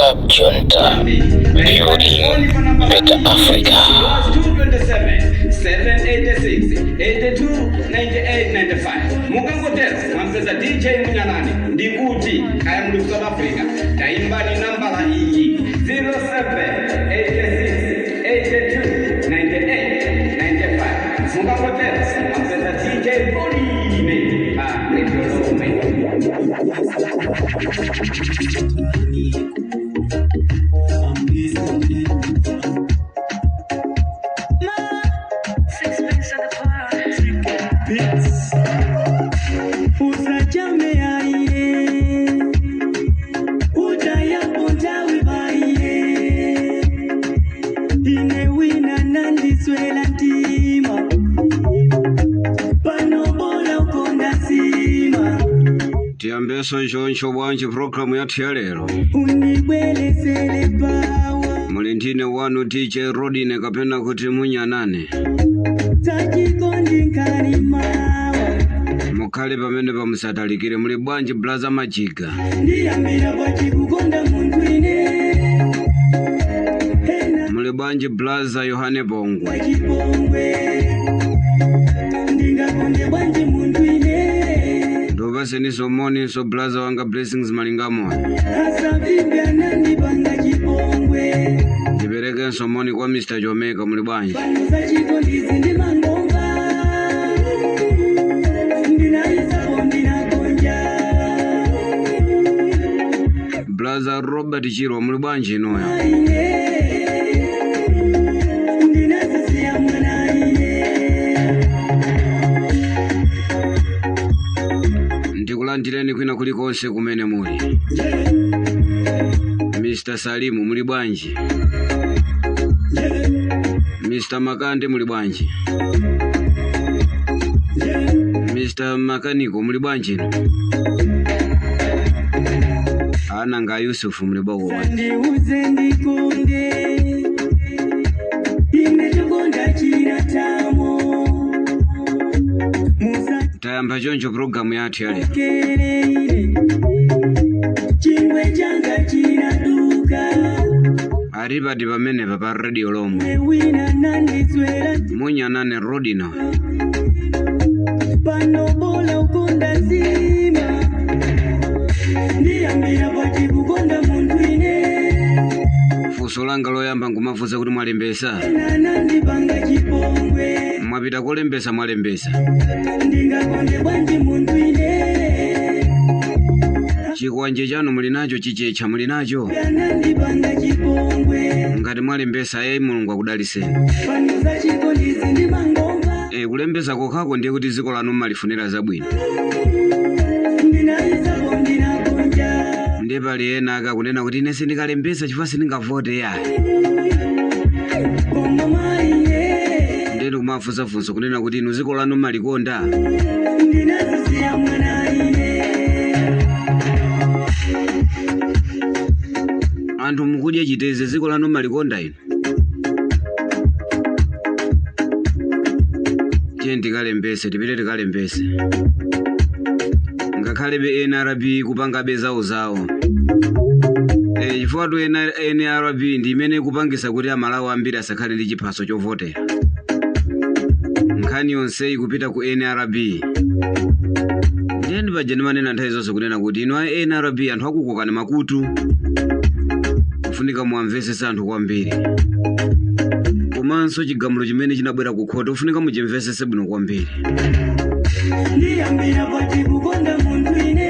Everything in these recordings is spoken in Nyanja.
Club Junta, building better Africa. 227 786 82 98 95. Mukangotero mwampeza DJ Munyanani. Ndikuti kaya muli ku South Africa, taimbani nambala iyi, 0786 82 98 95. Mukangotero mwampeza DJ Pauline pa Radio Lomwe. Sixpence at the bar. Usachame aile utayapontawe baile ine wina nandiswela ntima panobola ukonda sima. Tiyambeso nchoncho bwanji programu yathu ya lero? Unibwelesele pawa. Muli ndine wanu DJ Rodine kapena kuti Munyanane. Tachikondi nkalimawa. Mukhale pamene pamusatalikire. Muli bwanji, blaza Majiga? Ndiyambira pachikukonda munthu ine ena. Muli bwanji, blaza Yohane Bongwe? Pachipongwe ndingakonde bwanji munthu ine? Ndipaseniso moninso, blaza wanga Blessings Malingamoyo. Asavimbe anandipanga chipongwe. Ndiperekenso moni kwa Mr Jomeka. Muli bwanji? Pano zachikondizi ndimangomva ndinaisapo ndinagonja. Blaza Robert Chirwa, muli bwanji inuyo? Aine ndinazisiya mwana ine. Ndikulandireni kwina kulikonse kumene muli. Mr Salimu, muli bwanji? Mr Makande, muli bwanji? Mr Makaniko, muli bwanji ino? Ana nga Yusufu, muli bwako bwanji? Sandiuze ndikonde ine chokonda chinatamo musa. Tayamba choncho programu yathu ya lero. Kereire chingwe changa chinaduka. Alipati pamenepa pa Radio Lomwe. Wina nandiswera. Munyanane Rodino. Pano bola ukonda nzima ndiyambira pachikukonda munthu ine. Funso langa loyamba nkumafunsa kuti mwalembesa? Nanandipanga chipongwe. Mwapita kolembesa? Mwalembesa? Ndingakonde bwanji munthu ine? Chikwanje chanu muli nacho? Chichecha muli nacho? Anandipanga chipongwe. Ngati mwalembesa, ayi, Mulungu akudaliseni. Pano zachikondizi ndimangomva. E, kulembesa kokhako ndiye kuti dziko lanu mmalifunira zabwino. Ndinaisapo ndinagonja. Ndiye pali ena akakunena kuti ine sindikalembesa chifukwa sindingavote ya. Koma maiye. Ndiye ndikumafunsafunsa kunena kuti inu dziko lanu mmalikonda? Ndinazisiya mwana ine. Anthu mukudya chiteze, dziko lanu mmalikonda inu? Tiye tikalembese, tipite tikalembese, ngakhalebe NRB kupangabe zawo zawo. E, chifukwa tu NRB ndi imene ikupangisa kuti Amalawi ambiri asakhale ndi chiphaso chovotera. Nkhani yonseyi kupita ku NRB. Ndiye ndipaja ndimanena nthawi zonse kunena kuti inu a NRB, anthu akukokani makutu, kufunika muwamvesese anthu kwambiri. Komanso chigamulo chimene chinabwera ku khoti ufunika muchimvesese bwino kwambiri. Ndiyambira pachikukonda munthu ine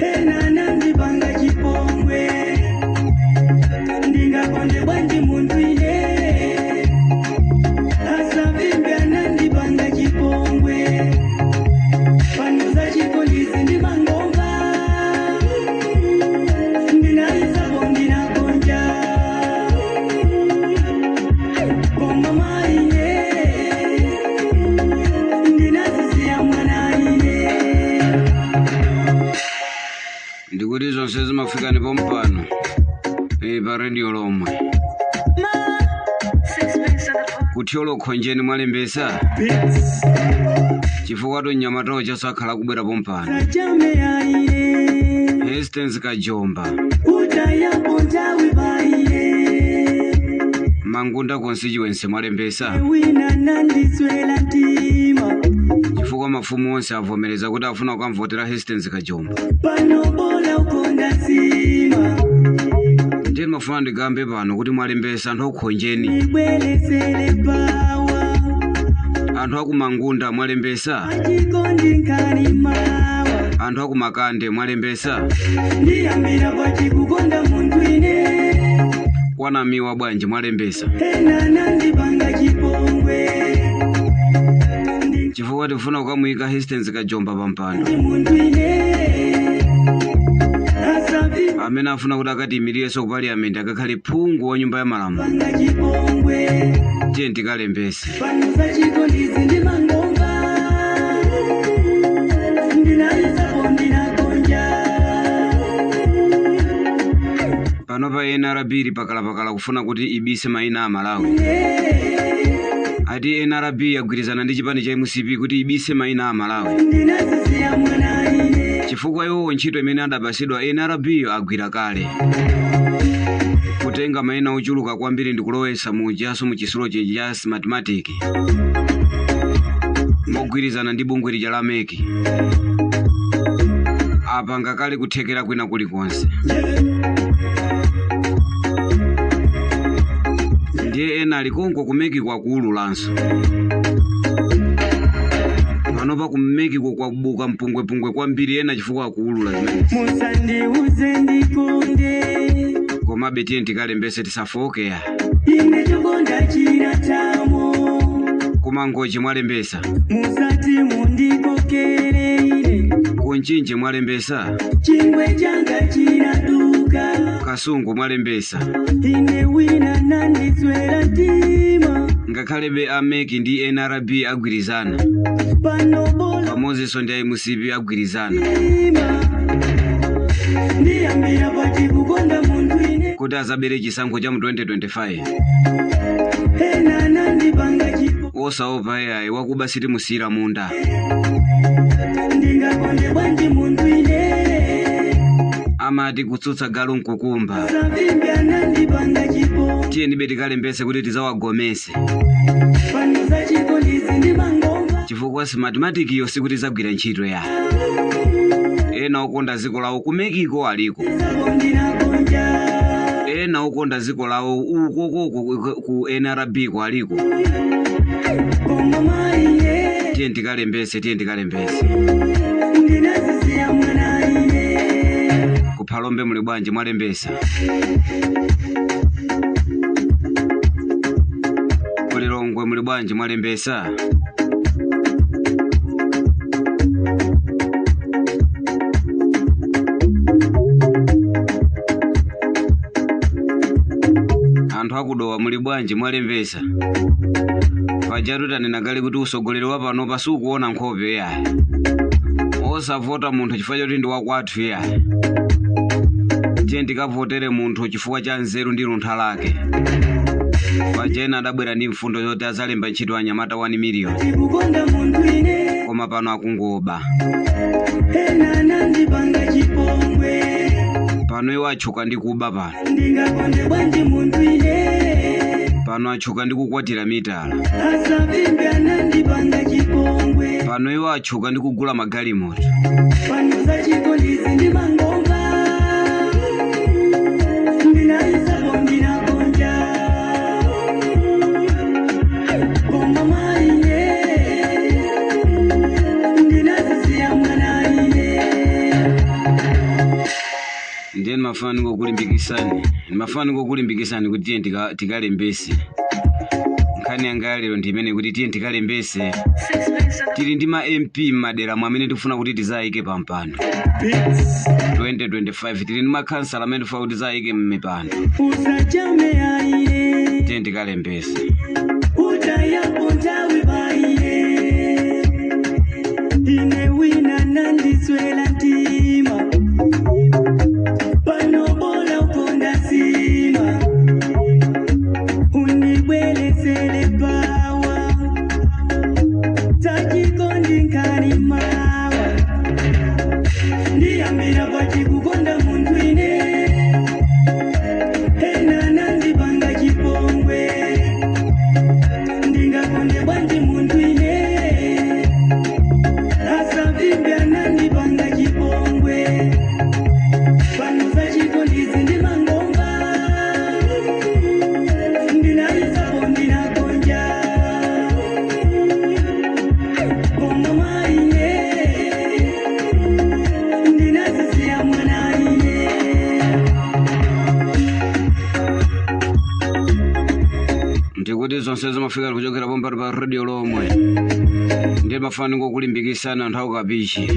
ena nandipanga chipongwe ndingakonde bwanji munthu ine asavimbe anandipanga chipongwe pano zachikondizi ndimangomva ndinaisapo ndinagonja koma maine ndinazisiya mwana ine. Ndikuti zonse zimafika ndipo mpano, e, pa Radio Lomwe. Sixpence at the bar. Kuthyolo khonjeni mwalembesa? Chifukwa tu mnyamatawo chasakhala kubwera pompano. Sachame aile. Hastings Kajomba. Utayapo nthawi paine. Mangunda constituency mwalembesa? Wina nandiswela mtima. Chifukwa mafumu onse avomereza kuti afuna kukamvotera Hastings Kajomba. Pano bola ukonda sima. Ndiye ndimafuna ndigambe pano kuti mwalembesa anthu akukhonjeni? Nibwelesele pawa. Anthu akumangunda mwalembesa? Achikondi nkhani mawa. Anthu akumakande mwalembesa? Ndiyambira pachikukonda munthu ine. Kwanamiwa bwanji mwalembesa? Ena nandipanga chipongwe. Chifukwa tifuna kukamuyika Hastings Kajomba pampando. Ndi munthu ine. Asavi Amene afuna kuti akatiyimirirenso ku parliament, akakhale phungu wa nyumba ya malamulo. panga chipongwe. Tiye tikalembese. Pano zachikondi ndimangomva. Ndinalisapo ndinagonja. Pano pa NRB ili pakalapakala kufuna kuti ibise mayina a Malawi. Ati NRB yagwirizana ndi chipani cha MCP kuti ibise mayina a Malawi. Ndinazisiya mwana ine. Chifukwa iwowo ntchito imene adapasidwa NRB yo agwira kale, kutenga mayina ochuluka kwambiri ndi kulowesa mujaso mu chisulo cha Smartmatic mogwirizana ndi bungwe lija la MEC. Apanga kale kuthekera kwina kulikonse. Ndiye ena ali konko ku MEC kwakuululanso. Panopa ku MEC kwabuka mpungwepungwe kwambiri, ena chifukwa akuulula zimene. Musandiuze ndikonde. Komabe tiye tikalembese, tisafoke ya. Ine chokonda chinatamo. Kumangochi mwalembesa? Musati mundikokere ine. Kunchinji mwalembesa? Chingwe changa chinaduka. Kasungu mwalembesa? Ine wina nandiswera mtima. Ngakhalebe a MEC ndi NRB agwirizana, Pano bola pamodzinso ndi MCP agwirizana mtima. Ndiyambira pachikukonda munthu ine. kuti azabere chisankho cha mu 2025. Ena nandipanga chipo. Osaopa yayi, wakuba sitimusiyira munda. Ndingakonde bwanji munthu ine? Amati kutsutsa galu nkukumba. Savimbya nandipanga chipo. Tiye ndibe tikalembese kuti tizawagomese. Pano zachikondi ndimangomva. Chifukwa Smartmatic iyo sikuti izagwira ntchito ya. Ena okonda dziko lawo ku MEC ko aliko. Sapo ndinagonja. Ena okonda dziko lawo ukoko ku NRB ko aliko. Koma maiye. Tiye tikalembese, tiye tikalembese. Ndinazisiya mwana ine. Kuphalombe muli bwanji, mwalembesa? Kulilongwe muli bwanji, mwalembesa? Anthu akudowa muli bwanji, mwalembesa? Pajatu tanena kale kuti usogoleri wa pano pasukuona nkhope yayi. Osavota munthu chifukwa choti ndi wakwathu yayi. Tiye tikavotere munthu chifukwa cha nzeru ndi luntha lake. Pajena adabwera ndi mfundo zoti azalemba ntchito anyamata 1 million. Chikukonda munthu ine. Koma pano akungoba. Ena nandipanga chipongwe. Pano iwo atchuka ndi kuba pano. Ndingakonde bwanji munthu ine? Pano atchuka ndi kukwatira mitala. Asavimbya nandipanga chipongwe. Pano iwo atchuka ndi kugula magalimoto. Pano zachikondi ndimangomva. Ndinalisapo ndinagonja. Koma maine. Ndinazisiya mwana ine. Ndiye ndimafuna ndingokulimbikisani, ndimafuna ndingokulimbikisani kuti tiye tikalembese. Nkhani yanga ya lero ndi imene, kuti tiye tikalembese. Tili ndi ma MP m'madera amene tikufuna kuti tizayike pampando 2025. Tili ndi makhansala amene tikufuna kuti tizayike m'mipando. Usachame aine. Tiye tikalembese. Utayapo nthawi paine. Ine wina nandiswela mtima. Pano bola ukonda sima. Unibwelesele pawa. Tachikondi nkhani mawa. Ndiyambira pachikukonda. Zonse zimafika kuchokera pompano pa radio lomwe. Ndiye mafani ngokulimbikisana anthu akukapichi.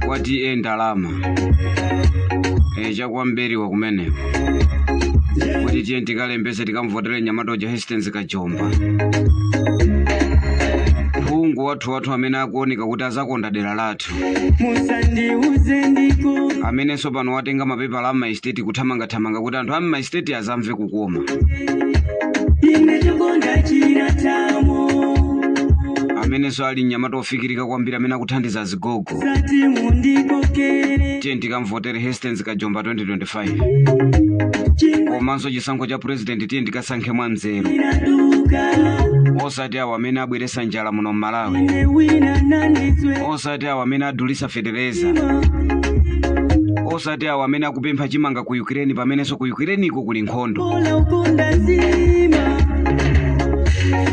Kwati e ndalama. E chakwamberiwa kumeneko. Kuti tiye tikalembese tikamvotere nyamata uja Hastings Kajomba. Phungu wathu amene akuoneka kuti azakonda dera lathu. Musandiuze ndiko. Amenenso pano watenga mapepala a maesteti kuthamangathamanga kuti anthu a maesteti azamve kukoma. Ine chokonda chinatamo. Amenenso ali mnyamata ofikirika kwambiri amene akuthandiza zigogo. Sati mundikokere. Tiye tikamvotere Hastings Kajomba 2025. Chingwe Komanso chisankho cha president tiye tikasankhe mwanzeru. chinaduka. Osati awo amene abweresa njala muno m'Malawi. Ine wina nandiswela. Osati awo amene adulisa fetereza. Osati awo amene akupempha chimanga ku Ukraine pamenenso ku Ukraineko kuli nkhondo. Bola ukonda nzima.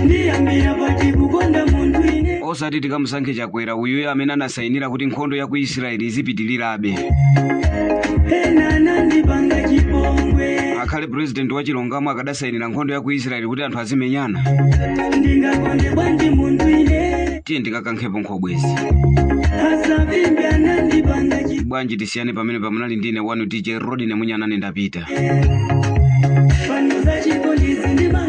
Ndiyambira pati kukonda munthu ine. Osati tikamusankhe Chakwera uyuyo amene anasayinira kuti nkhondo ya ku Israeli izipitirirabe. Ena nandipanga chipongwe. Akhale president wa chilungamo akadasayinira nkhondo ya ku Israeli kuti anthu azimenyana. Ndingakonde bwanji munthu ine. Tiye ndikakankhepo nkhobwezi. Asavimbe anandipanga chipongwe. Bwanji tisiyane pamene pamunali ndine wanu DJ Rodney Munyanane ndapita. Pano za chikondi sindima.